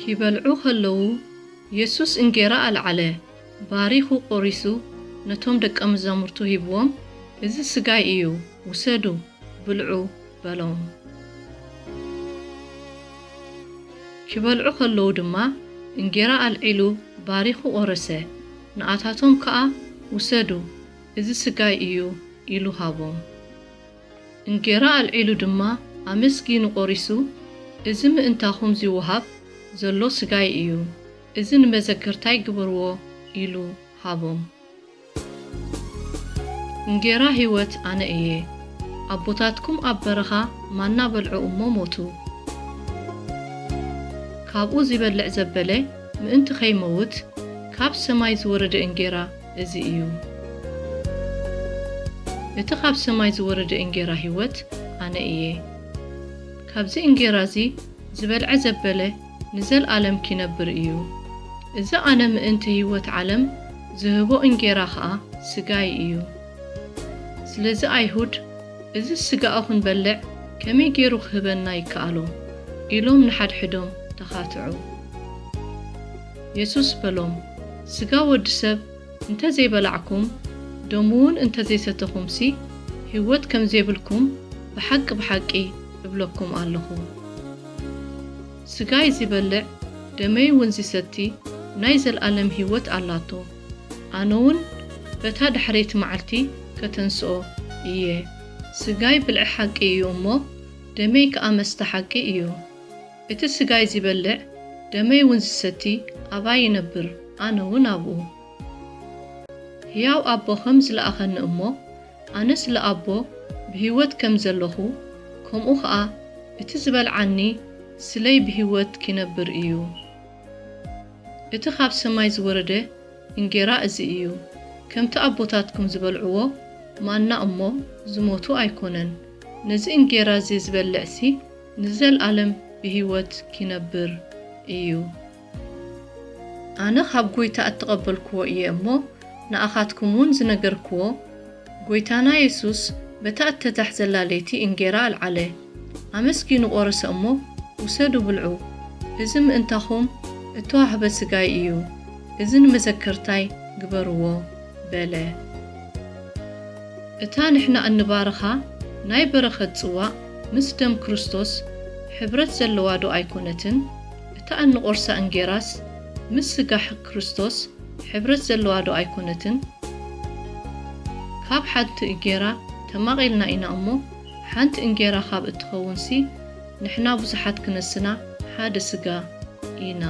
ኪበልዑ ከለዉ፣ የሱስ እንጌራ ኣልዓለ፣ ባሪኹ ቈሪሱ፣ ነቶም ደቀ መዛሙርቱ ሂብዎም፣ "እዚ ስጋይ እዩ፣ ውሰዱ፣ ብልዑ" በሎም። ኪበልዑ ከለዉ ድማ፣ እንጌራ ኣልዒሉ፣ ባሪኹ ቈረሰ፣ ንኣታቶም ከኣ፣ "ውሰዱ፣ እዚ ስጋይ እዩ" ኢሉ ሃቦም። እንጌራ ኣልዒሉ ድማ ኣመስጊኑ ቈሪሱ፣ "እዚ ምእንታኹም ዚወሃብ ዘሎ ስጋይ እዩ፣ እዚ ንመዘከርታይ ግበርዎ" ኢሉ ሃቦም። እንጌራ ህይወት ኣነ እየ። ኣቦታትኩም ኣብ በረኻ ማና በልዑ እሞ ሞቱ። ካብኡ ዚበልዕ ዘበለ ምእንቲ ኸይመውት፣ ካብ ሰማይ ዝወረደ እንጌራ እዚ እዩ። እቲ ካብ ሰማይ ዝወረደ እንጌራ ህይወት ኣነ እየ። ካብዚ እንጌራ እዚ ዝበልዐ ዘበለ ንዘልኣለም ኪነብር እዩ። እዚ ኣነ ምእንቲ ህይወት ዓለም ዝህቦ እንጌራ ኸኣ ስጋይ እዩ። ስለዚ ኣይሁድ፣ "እዚ ስጋኡ ክንበልዕ ከመይ ገይሩ ክህበና ይከኣሎ?" ኢሎም ንሓድሕዶም ተኻትዑ። የሱስ በሎም፣ "ስጋ ወዲ ሰብ እንተ ዘይበላዕኩም፣ ደሙ እውን እንተ ዘይሰተኹምሲ፣ ህይወት ከም ዘይብልኩም ብሓቂ ብሓቂ እብለኩም ኣለኹ። ስጋይ ዚበልዕ፣ ደመይ እውን ዚሰቲ፣ ናይ ዘለኣለም ህይወት ኣላቶ። ኣነ እውን በታ ዳሕረይቲ መዓልቲ ከተንስኦ እየ። ስጋይ ብልዒ ሓቂ እዩ እሞ፣ ደመይ ከኣ መስተ ሓቂ እዩ። እቲ ስጋይ ዚበልዕ፣ ደመይ እውን ዚሰቲ፣ ኣባይ ይነብር፣ ኣነ እውን ኣብኡ። ህያው ኣቦ ኸም ዝለኣኸኒ እሞ፣ ኣነ ስለ ኣቦ ብህይወት ከም ዘለኹ፣ ከምኡ ኸኣ እቲ ዝበልዓኒ ስለይ ብህይወት ኪነብር እዩ። እቲ ኻብ ሰማይ ዝወረደ እንጌራ እዚ እዩ። ከምቲ ኣቦታትኩም ዝበልዕዎ ማና እሞ ዝሞቱ ኣይኮነን። ነዚ እንጌራ እዚ ዝበልዕሲ ንዘልኣለም ብህይወት ኪነብር እዩ። ኣነ ኻብ ጐይታ እተቐበልክዎ እየ እሞ፣ ንኣኻትኩም እውን ዝነገርክዎ፣ ጐይታና የሱስ በታ እተታሕዘላ ለይቲ እንጌራ ኣልዓለ፣ ኣመስጊኑ ቈረሰ እሞ፣ "ውሰዱ ብልዑ፣ እዚ ምእንታኹም እተዋህበ ስጋይ እዩ፣ እዚ ንመዘከርታይ ግበርዎ" በለ። እታ ንሕና እንባርኻ ናይ በረኸት ጽዋእ ምስ ደም ክርስቶስ ሕብረት ዘለዋ ዶ ኣይኮነትን? እታ እንቖርሳ እንጌራስ ምስ ስጋ ክርስቶስ ሕብረት ዘለዋ ዶ ኣይኮነትን? ካብ ሓንቲ እንጌራ ተማቒልና ኢና እሞ፣ ሓንቲ እንጌራ ካብ እትኸውንሲ፣ ንሕና ብዙሓት ክነስና ሓደ ስጋ ኢና።